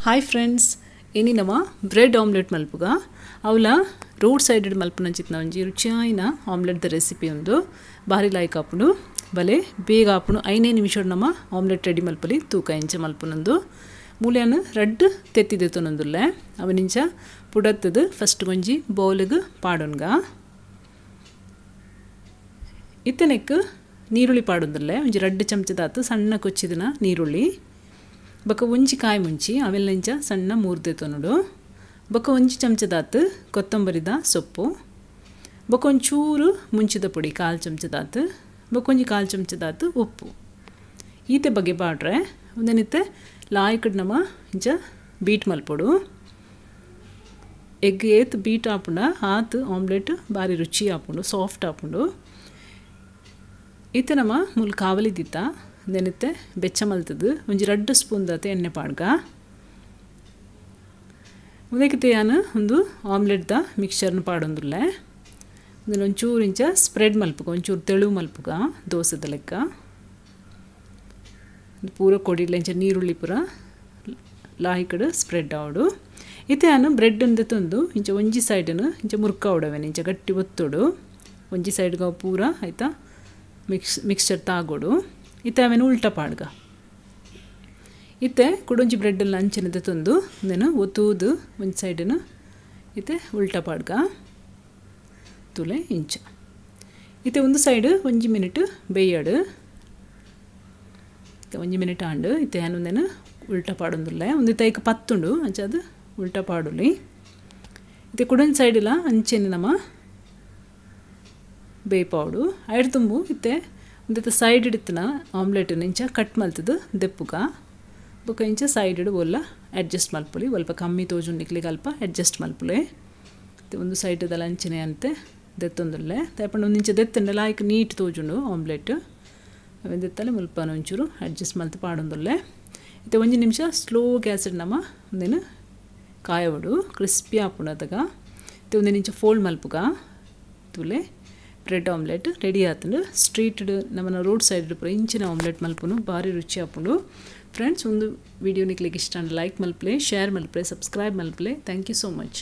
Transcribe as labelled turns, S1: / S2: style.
S1: Hi friends, ಇನಿ ನಮ್ಮ bread omelette ಮಲ್ಪುಗ ಅವಲ road side ಮಲ್ಪುನಂಚಿತ್ನ ಒಂಜಿ ರುಚಿಯಾಯಿನ ಆಮ್ಲೆಟ್ the recipe ಒಂದು ಬಾರಿ ಲೈಕ್ ಆಪುಂಡು ಬಲೆ ಬೇಗ ಆಪುಂಡು. 5 ನಿಮಿಷಡ್ ನಮ್ಮ ಆಮ್ಲೆಟ್ ರೆಡಿ ಮಲ್ಪಲಿ. ತೂಕ ಇಂಚ ಮಲ್ಪುನಂದು ಮೂಲ್ಯಾನ ರಡ್ಡ್ ತೆತ್ತಿದೆ ತೊನೊಂದುಲ್ಲೆ ಅವನಿಂಚ ಪುಡತ್ತದು ಫಸ್ಟ್ ಒಂಜಿ ಬೌಲ್ಗ್ ಪಾಡೊನ್ಗ. ಇತ್ತನೆಕ್ ನೀರುಳ್ಳಿ ಪಾಡೊಂದುಲ್ಲೆ ಒಂಜಿ 2 ಚಮಚದಾತು ಸಣ್ಣ ಕೊಚ್ಚಿದಿನ ನೀರುಳ್ಳಿ, ಬೊಕ ಒಂಜಿ ಕಾಯಿ ಮುಂಚಿ ಅವೆಲ್ಲ ಸಣ್ಣ ಮೂರ್ದೆ ತೊನಡು, ಬೊಕ ಒಂಜಿ ಚಮಚದಾತು ಕೊತ್ತಂಬರಿದ ಸೊಪ್ಪು, ಬೊಕ ಒಂಚೂರು ಮುಂಚಿದ ಪುಡಿ 1/4 ಚಮಚದಾತು, ಬೊಕ ಒಂಜಿ 1/4 ಚಮಚದಾತು ಉಪ್ಪು. ಈತೆ ಬಗ್ಗೆ ಪಾಡ್ರೆ ಒಂದನಿತ್ತೆ ಲಾಯ್ಕಡ್ ನಮ್ಮ ಇಂಚ ಬೀಟ್ ಮಲ್ಪೊಡು. ಎಗ್ ಏತ್ ಬೀಟ್ ಆಪುಂಡ ಆತ್ ಆಮ್ಲೆಟ್ ಬಾರಿ ರುಚಿ ಆಪುಂಡು, ಸಾಫ್ಟ್ ಆಪುಂಡು. ಈತೆ ನಮ್ಮ ಮುಲ್ ಕಾವಲಿ ದಿತ್ತ ನೆನತ್ತೆ ಬೆಚ್ಚ ಮಲ್ತದು ಒಂಜಿ 2 ಸ್ಪೂನ್ ದಾತೆ ಎಣ್ಣೆ ಪಾಡ್ಗ. ಉದಕ್ಕೆ ಯಾನು ಒಂದು ಆಮ್ಲೆಟ್ the ಮಿಕ್ಸರ್ನ ಪಾಡೊಂದುಲ್ಲೆ. ಒಂದನ್ನು ಒಂಚೂರು ಇಂಚ ಸ್ಪ್ರೆಡ್ ಮಲ್ಪುಗ, ಒಂಚೂರು ತೆಳು ಮಲ್ಪುಗ ದೋಸೆದ ಲೆಕ್ಕ. ಪೂರ ಕೊಡಿಲ್ಲ ಇಂಚ ನೀರುಳ್ಳಿ ಪೂರ ಲಾಯಿಕಡು ಸ್ಪ್ರೆಡ್ ಆವಡು. ಇತ್ತೆ ಯಾನು ಬ್ರೆಡ್ ಅಂದೆ ತಂದು ಇಂಚ ಒಂಜಿ ಸೈಡನ್ನು ಇಂಚ ಮುರ್ಕಾವಡವೇನು, ಇಂಚ ಗಟ್ಟಿ ಒತ್ತೋಡು ಒಂಜಿ ಸೈಡ್ಗೆ ಪೂರ ಆಯಿತಾ ಮಿಕ್ಸ್ಚರ್ ತಾಗೋಡು. ಇತ್ತೆ ಅವೇನು ಉಲ್ಟ ಪಾಡ್ಗ. ಇತ್ತೆ ಕುಡೊಂಜಿ ಬ್ರೆಡ್ಡಲ್ಲಿ ಅಂಚಿನದ ತಂದು నేను ಒತ್ತುವುದು ಒಂದು ಸೈಡನ್ನು ಇತ್ತೆ ಉಲ್ಟ ಪಾಡ್ಗ ತುಲೆ ಇಂಚ. ಇತ್ತೆ ಒಂದು ಸೈಡ್ 1 ಮಿನಿಟ್ ಬೇಯಾಡು. ಇತ್ತೆ 1 ಮಿನಿಟ್ ಆಂಡು. ಇತ್ತೆ ಏನೊಂದೇನು ಉಲ್ಟ ಪಾಡೊಂದುಲ್ಲೆ ಒಂದು ತೈಕ ಪತ್ತುಂಡು ಅಂಚ ಅದು ಉಲ್ಟ ಪಾಡುಲಿ. ಇತ್ತೆ ಕುಡೊಂಜಿ ಸೈಡಿಲ್ಲ ಅಂಚೆನೆ ನಮ್ಮ ಬೇಪಾಡು ಐಡ್ ತುಂಬು. ಇತ್ತೆ ಒಂದಿತ್ತ ಸೈಡ್ ಇಡ್ತನ ಆಮ್ಲೆಟ್ ಇಂಚ ಕಟ್ ಮಲ್ತದು ದೆಪ್ಪುಗ. ಬೊಕ ಇಂಚ ಸೈಡ್ ಒಲ್ಲ ಅಡ್ಜಸ್ಟ್ ಮಲ್ಪುಲಿ, ಒಲ್ಪ ಕಮ್ಮಿ ತೋಜು ನಿಕ್ಲಿಗೆ ಅಲ್ಪ ಅಡ್ಜಸ್ಟ್ ಮಲ್ಪುಲೆ. ಒಂದು ಸೈಡ್ದಲ್ಲ ಅಂಚನೆ ಅಂತೆ ದೆತ್ತೊಂದುಲ್ಲೆ ತೈಪಂಡ ಒಂದು ಇಂಚ ದೆತ್ತಂಡಲ ಆಯ್ಕೆ ನೀಟ್ ತೋಜುಂಡು ಆಮ್ಲೆಟ್. ಅವೆನ್ ದೆತ್ತಲೆ ಮುಲ್ಪನ ಒಂಚೂರು ಅಡ್ಜಸ್ಟ್ ಮಲ್ತು ಪಾಡೊಂದುಲ್ಲೆ. ಇತ್ತೆ 1 ನಿಮಿಷ ಸ್ಲೋ ಗ್ಯಾಸ್ ನಮ್ಮ ಒಂದೇನು ಕಾಯವಡು ಕ್ರಿಸ್ಪಿ ಆಪುಂಡು ಅದಗ. ಇತ್ತೆ 1 ನಿಮಿಷ ಫೋಲ್ಡ್ ಮಲ್ಪುಗ ತುಲೆ. ಬ್ರೆಡ್ ಆಮ್ಲೆಟ್ ರೆಡಿ ಆತಂಡು. ಸ್ಟ್ರೀಟ್ ನಮ್ಮನ್ನ ರೋಡ್ ಸೈಡ್ ಪೂರ ಇಂಚಿನ ಆಮ್ಲೆಟ್ ಮಲ್ಪುನು ಭಾರಿ ರುಚಿ ಆಪುಂಡು. ಫ್ರೆಂಡ್ಸ್, ಒಂದು ವಿಡಿಯೋ ನಿಕ್ಲಿಗೆ ಇಷ್ಟ ಲೈಕ್ ಮಲ್ಪಲೆ, ಶೇರ್ ಮಲ್ಪಲೆ, ಸಬ್ಸ್ಕ್ರೈಬ್ ಮಲ್ಪಲೆ. Thank you so much.